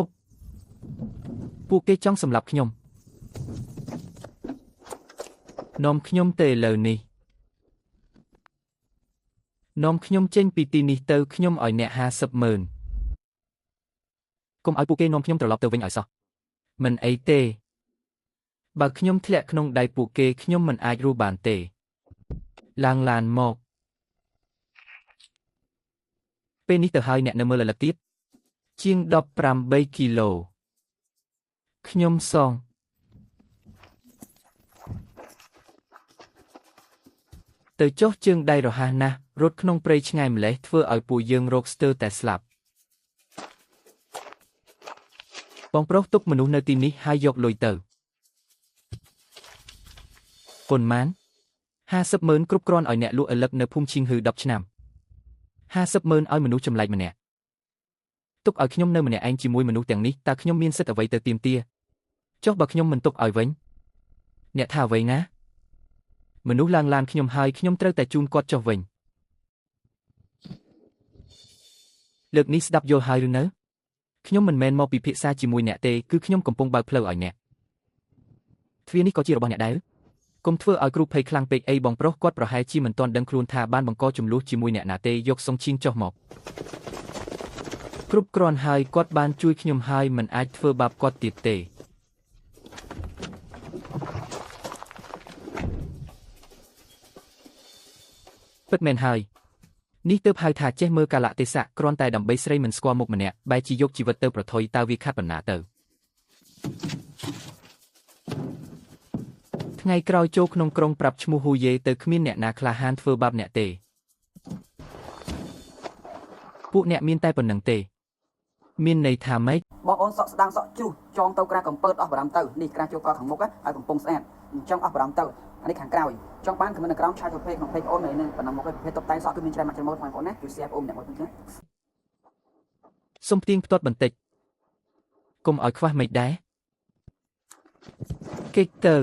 ប់ពួកគេចង់សម្លាប់ខ្ញុំនាំខ្ញុំទៅឥឡូវនេះនាំខ្ញុំចេញពីទីនេះទៅខ្ញុំឲ្យអ្នក50ម៉ឺនកុំឲ្យពួកគេនាំខ្ញុំត្រឡប់ទៅវិញឲ្យសោះមិនអីទេបើខ្ញុំធ្លាក់ក្នុងដៃពួកគេខ្ញុំមិនអាចរស់បានទេឡើងឡានមកពេលនេះទៅហើយអ្នកនៅមើលលឹកទៀតជាង18គីឡូខ្ញុំសងទៅចុះជើងដៃរហ័សណាស់រត់ក្នុងព្រៃឆ្ងាយម្លេះធ្វើឲ្យពួកយើងរកស្ទើរតែស្លាប់បងប្រុសទុកមនុស្សនៅទីនេះហើយយកលុយទៅប៉ុន្មាន50ម៉ឺនគ្រប់គ្រាន់ឲ្យអ្នកលក់ឪឡឹកនៅភូមិឈៀងហ៊ឺ10ឆ្នាំ50ម៉ឺនឲ្យមនុស្សចម្លែកម្នាក់ទុកឲ្យខ្ញុំនៅម្នាក់ឯងជាមួយមនុស្សទាំងនេះតើខ្ញុំមានសិទ្ធិអ្វីទៅទាមទារចុះបើខ្ញុំមិនទុកឲ្យវិញអ្នកថាអ្វីណាមនុស្សឡើងឡានខ្ញុំហើយខ្ញុំត្រូវតែជូនគាត់ចុះវិញលើកនេះស្ដាប់យល់ហើយឬនៅខ្ញុំមិនមែនមកពិភាក្សាជាមួយអ្នកទេគឺខ្ញុំកំពុងបើកផ្លូវឲ្យអ្នកទ្វារនេះក៏ជារបស់អ្នកដែរកុំធ្វើឲ្យគ្រូភ័យខ្លាំងពេកអីបងប្រុសគាត់ប្រហែលជាមិនទាន់ដឹងខ្លួនថាបានបង្កចំនួនជាមួយអ្នកណាទេយកសុងឈៀងចុះមកគ្រប់គ្រាន់ហើយគាត់បានជួយខ្ញុំហើយមិនអាចធ្វើបាបគាត់ទៀតទេពិតមែនហើយនេះទើបហៅថាចេះមើលកាលៈទេសៈគ្រាន់តែដើម្បីស្រីមិនស្គាល់មុខម្នាក់បែរជាយកជីវិតទៅប្រថុយតើវាខាត់បណ្ណាទៅថ្ងៃក្រោយចូលក្នុងក្រុងប្រាប់ឈ្មោះហ៊ូយេទៅគ្មានអ្នកណាក្លាហានធ្វើបាបអ្នកទេពួកអ្នកមានតែប៉ុណ្្នឹងទេមានន័យថាម៉េច បងអូនសក់ស្ដាងសក់ជ្រុះចងទៅក្រាស់កំពើតអស់បារម្ភទៅនេះក្រាស់ចូលកខាងមុខឲ្យកំពុងស្អាតអញ្ចឹងអស់បារម្ភទៅអានេះខាងក្រោយចង់បានខមមិននៅក្រោមឆាយប្រភេទក្នុងពេកអូននៅនឹងប៉ុណ្ណឹងមុខឯប្រភេទតុបតែងសក់គឺមានច្រើនមកច្រើនម៉ូតបងប្អូនណាជួយ share អូនម្នាក់មួយផងណា សុំផ្ទៀងផ្ទាត់បន្តិចកុំឲ្យខ្វះមិនដែរគេចទៅ